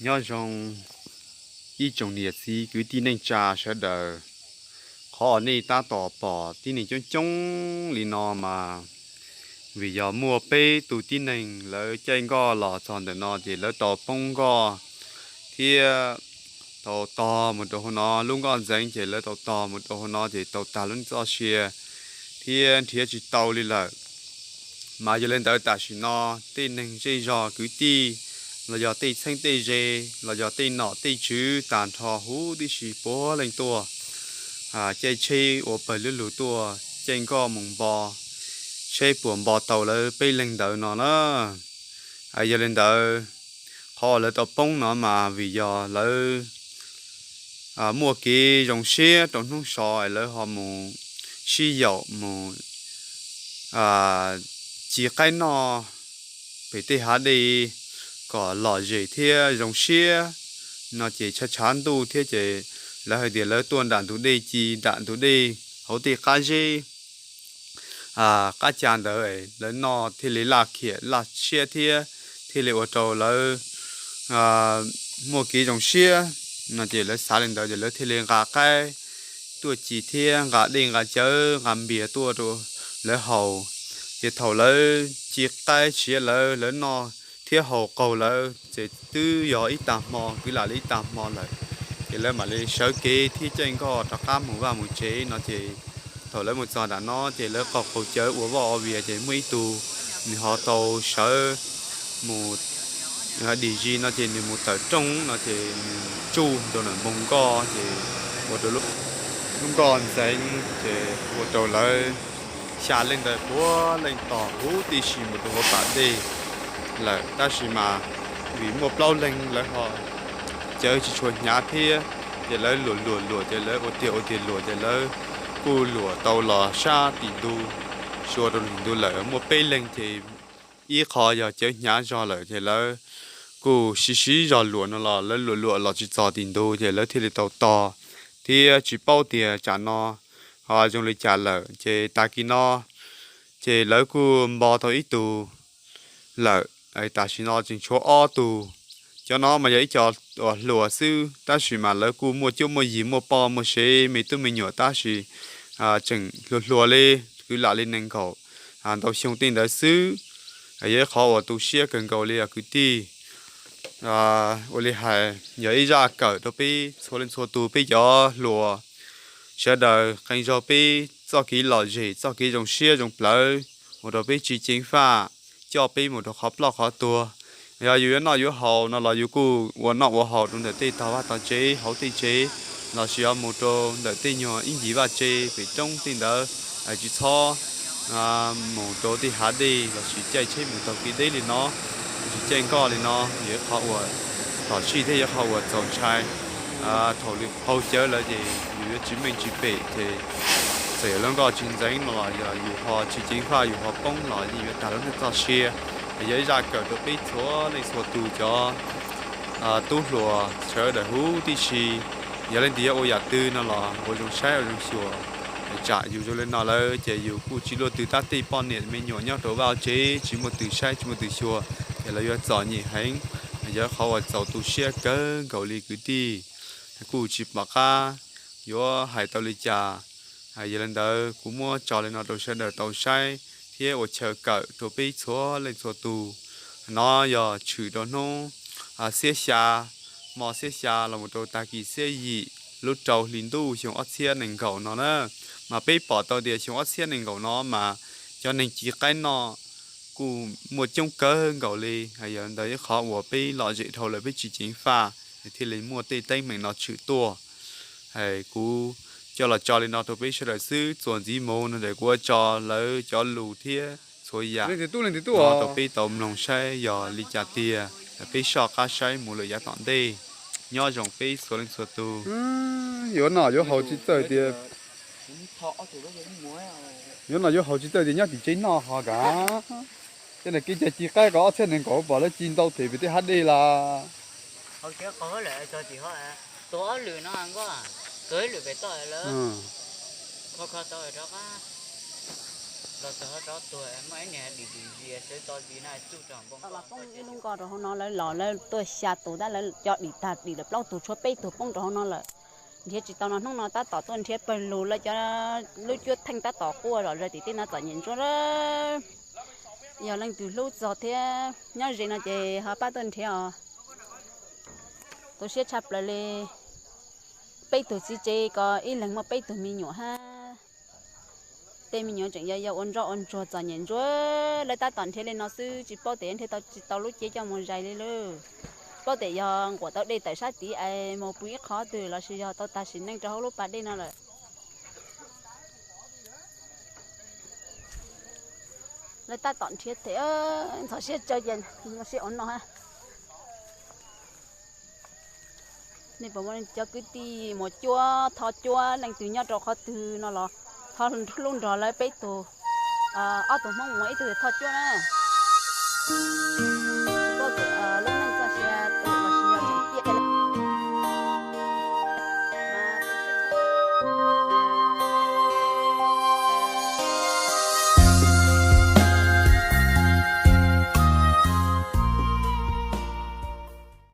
Nyob zoo ib tsoom niam txiv kwv tij neej tsa sawv daws. Qhov uas nej tab tom pom tib neeg coob coob li no mas vim yog muaj peb tus tib neeg lawv caij nkoj los txog ntawm no ces lawv tau poob nkoj thiab tau tog mus rau hauv no, lub nkoj ntxeev ces lawv tau tog mus rau hauv no ces tau tag lub neej txoj sia thiab nrhiav tsis tau li lawm. Mas yog li ntawd tam sim no tej neeg zej zog kwv tij los yog tej txheeb tej ze los yog tej nom tej tswv tag nrho huv tib si puav leej tuaj caij tsheb ua pawg lug tuaj caij nkoj mus npo seb puas npo tau lawv peb leeg ntawd no na. Yog li ntawd qhov uas lawv tau poob no mas vim yog lawv muaj kev zoo siab rau hnub so es lawv ho mus sib yaum mus ci qaib noj pem tej hav dej kom lom zem thiab zoo siab no ces tshav tshav ntuj thiab ces lawv hais tias lawv tuaj nram ntug dej ci nram ntug dej hauv tej qab zeb qab ca ntawd lawv noj thiaj li laj khiam laj siab thiab thiaj li ua rau lawv muaj kev zoo siab no ces lawv xav li ntawd ces lawv thiaj li nqa qaib tuaj ci thiab nqa dej nqa cawv nqa npias tuaj rau lawv haus. Ces thaum lawv ci qaib tshiav lawv lawv noj thiab haus qaug lawv ces twb yog ib tag hmo kwv lam li ib tag hmo lawm. Ces lawv mam li sawv kev thiab caij nkoj rov qab mus vaj mus tsev no ces thaum lawv mus txog nram no ces lawv qaug qaug cawv ua vaj ua vias ces muaj ib tug nws ho tau sawv mus dim zis no ces nws mus tawm rooj no ces nws tsuj rau nram npoo nkoj ces ua rau lub nkoj ntxeev ces ua rau lawv xya leej ntawd puav leej tog huv tib si mus rau hauv pas dej lawm. Tab sis mas vim muaj plaub leeg lawv ho cawv tsis tshua hnyav thiab ces lawv luam luam luam ces lawv ua tiag ua tiag luam ces lawv kuj luam tau los sab tim ntug, sua rau tim ntug lawm muaj peb leeg ces ib qho yog cawv hnyav zog lawm ces lawv kuj sib sib zog luam no los lawv luam luam los tsis txog tim ntug ces lawv thiaj li tau tog thiab tsis paub tias tsam no ho zoo li cas lawm. Ces tag kis no ces lawv kuj npo tau ib tug lawm, tam sim no tseem tshuav ob tug. Cov no mas yog ib co uas hluas xwb tab sis mas lawv kuj muaj cuab muaj yig muaj poj muaj sev me tub me nyuam tab sis tseem hluas hluas li, kwv lam li nees nkaum ntau xyoo tej ntawd xwb. Yog ib qhov uas tu siab kawg nkaus li os kwv tij. Ua li hais yog ib zaj kawm rau peb txhua leej txhua tus peb cov hluas sawv daws qee zaug peb txoj kev lom zem txoj kev zoo siab zoo plawv ua rau peb tsis ceev faj coj peb mus rau qhov ploj qhov tuag. Yog yus yuav noj yuav haus no los yus kuj ua noj ua haus rau ntawm tej tog vaj tog tsev hauv tej tsev lossis ho mus rau ntawm tej nyuag ib ncig vaj tse pem roob tej ntawd, tsis txhob mus rau tej hav dej lossis caij tsheb mus taug kev deb li no, lossis caij nkoj li no, yog ib qhov uas phom sij thiab yog qhov uas txaus ntshai. Thaum lwm qaug cawv lawm ces yus yuav tsis meej tsis pem ces txawm yog lub nkoj tsis ntxeev no los yog yus ho tsis ceev faj yus ho poob los yeej yuav tag lub neej txoj sia. Yog ib zaj kawm rau peb txhua leej txhua tus cov tub hluas sawv daws huv tib si. Yog leej twg yuav ua yam twg no los ua zoo saib ua zoo xyuas. Tsam yus zoo li no lawm ces yus kuj tsis luaj twg tab tej poj niam me nyuam nyob rau vaj tsev tsis muaj twg saib tsis muaj twg xyuas ces lawv yuav txom nyem heev. Yog qhov uas txaus tu siab kawg nkaus li kwv tij. Kuj tsis pom qab yuav hais tau li cas. Yog li ntawd kuv muab tso li no rau sawv daws tau saib thiab ua chaw kawm rau peb txhua leej txhua tus. No yog tshwm rau hnub xiab xya, hmo xiab xya los mus rau tag kis xiab yim lub rau hli ntuj xyoo ob txhiab nees nkaum no na. Mas peb pom tau tias xyoo ob txhiab nees nkaum no mas cov neeg ci qaib noj kuj muaj coob kawg nkaus li. Yog ntawd ib qhov uas peb lom zem dhau lawm peb tsis ceev faj thiaj li muaj tej teeb meem no tshwm tuaj. Kuv coj los tso li no rau peb sawv daws xwb, txuas ntxiv mus no ces kuv yuav tso lawv cov lus thiab txhua yam rau peb tau mloog saib yog li cas tiag, peb soj qab saib mus lawm yav tom ntej. Nyob zoo peb txhua leej txhua tus. Yuav noj yuav haus tsis txawj tias, yuav noj yuav haus tsis txawj tias nyob tim tsev noj ho kav. Tej no kev cai ci qaib ko ob txhiab nees nkaum pom lawv ci ntau them pem tej hav dej las. Los poob ib lub nkoj rau hauv no, lawv los lawv tuaj xya tus tab lawv cov dim tag dim lawm plaub tug tshuav peb tug poob rau hauv no lawm. Nrhiav tsis tau no, hnub no tab tom tuaj nrhiav pawg lug, lawv cov lub cuab theej tab tom quaj zom zaws tim tej no txom nyem ntsuab. Yog leej twg hlub txog thiab nyob ze no ces ho pab tuaj nrhiav os. Tu siab tshaj plaws li, peb tug txiv tsev ko ib leeg muaj peb tug me nyuam hab. Tej me nyuam tseem yau yau ua ntsoj ua ntsuag txom nyem ntsuab, lawv tab tom nrhiav li no xwb tsis paub tes nrhiav tau tsis tau lub cev coj mus zais li lawm. Tsis paub tes yog nquam tau dej tawm sab tid es mus pw ib qho twg lossis yog tau tag sim neej rau hauv lub pas dej no lawm. Lawv tab tom nrhiav tes, ntxhov siab tsawv ces ua siab ua no hab. Nej puas muaj cov kwv tij mus cuab, tho cuab, leej twg nyob rau qhov twg no los thov hlub nrog lawv peb tug, ob tug Hmoob mus ib tug tho cuab na.